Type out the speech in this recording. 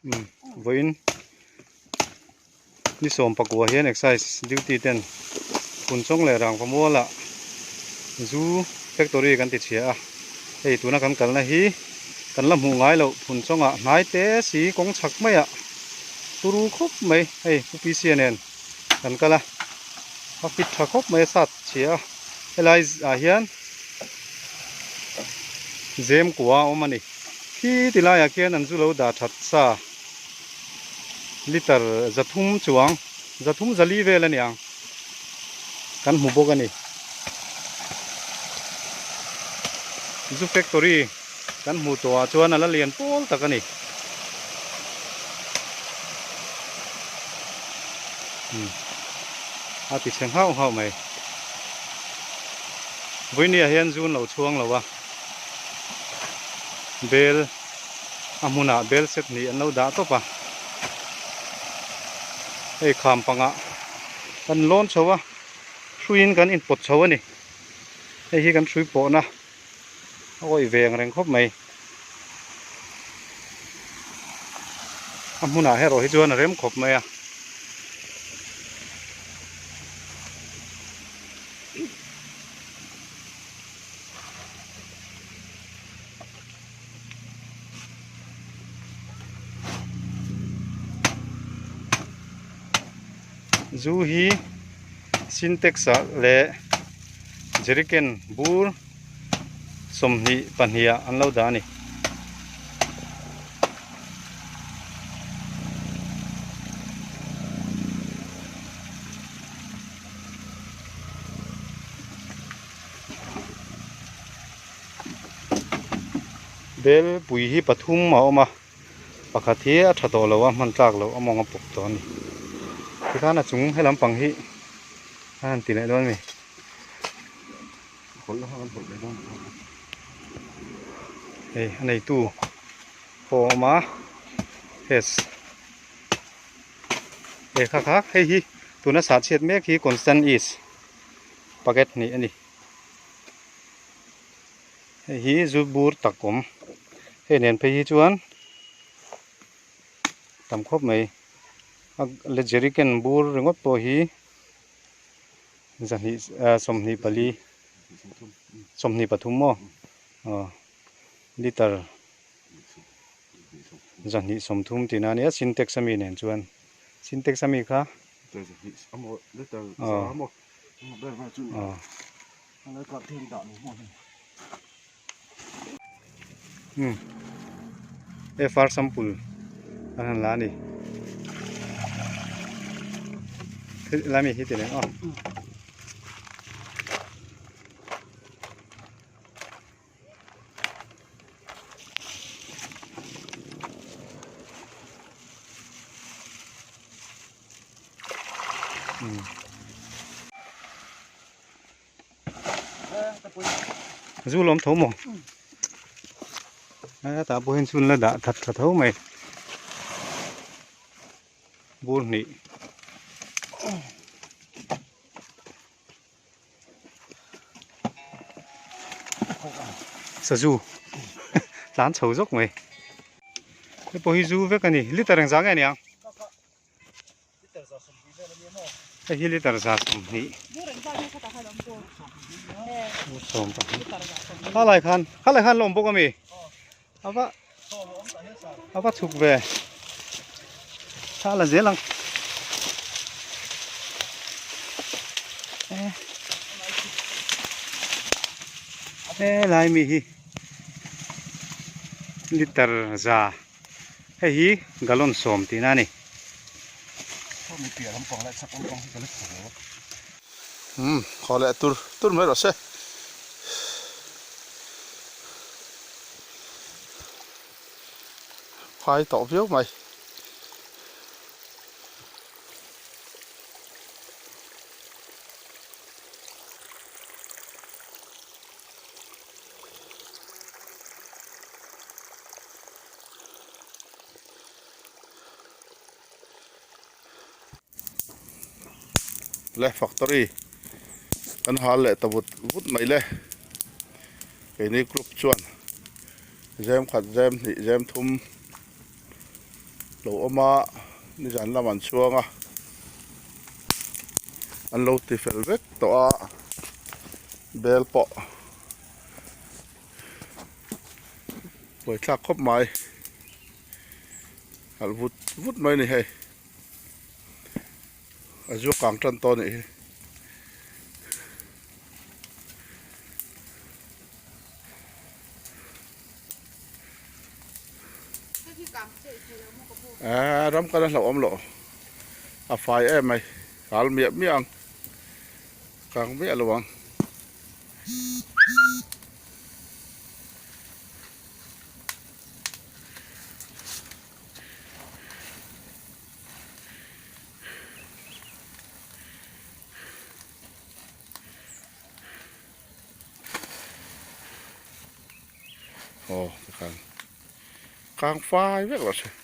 Umm vawiin ni sawm pakua hian excise duty ten Phunchawng leh Rangvamual ah zu factory kan ti chhia a hei tuna kan kalna hi kan la hmuh ngai loh Phunchawng ah hnai te si kawng chhak mai ah turu khawp mai hei Pu P C nen kan kal a a fit tha khawp mai a sat chhia a helai ah hian zem kua a awm a ni. Khi ti laiah khian an zu lo dah that sa liter zathum chuang zathum zali vel a niang kan hmu bawk a ni. Zu factory kan hmuh tawh ah chuan a la lian pawl tak a ni. A ti chhe nghauh nghauh mai. Vawinia hian zu an lo chhuang lo a. Bel a hmunah bel set hnih an lo dah tawp a hei kham pangah kan lawn chho a hruiin kan inpawt chho a ni hei hi kan hrui pawhna a awih ve ang reng khawp mai a hmunah erawh hi chuan a rem khawp mai a. Zu hi sintex ah leh jerrycan bur 22 ah an lo dah a ni. Bel pui hi pathum a awm a pakhat hi a tha tawh lo a hman tlak loh a mawng a pawp tawh a ni tikhan a chung he lampang hi a han ti leh dawn a ni. Hei a neitu pawh a awm a hes he kha kha hei hi tuna sah chhiat mek hi constant is packet hnih a ni hei hi zu bur tak awm hei nen phei hi chuan tam khawp mai a le jerrycan bur ringawt pawh hi zahnih ah 24 23 maw aw liter 230 tihna a nia sintex ami nen chuan sintex ami kha umm FR sample an han la a ni helai mi hi ti leh aw. Zu lawm tho maw a tah pawh hian chhun la dah that tha tho mai bur hnih. Sazu tlan chho zawk mai hei pawh hi zu vek a ni liter engzah nge aniang hei hi liter za 20 khalai khan khalai khan la awm bawk ami ava ava chhuk ve thla la zel ang helai mi hi liter za hei hi gallon 10 tihna a ni. Umm khaw leh tur tur mai rawh se. Phai tawh viau mai. Le factory kan hal leh ta vut vut mai le keini group chuan zem khat zem hnih zem thum Lo awm a, nizan lam an chhuang a, an lo ti fel vek tawh a, bel pawh buaithlak khawp mai, alh vut vut mai a ni hei, a zu kang tan tawh a nih hi. Eee ram kal a hlauhawm loh a fai em mai hal miah miah ang kang miah lo ang. Aw tikhan kang fai vek lo se.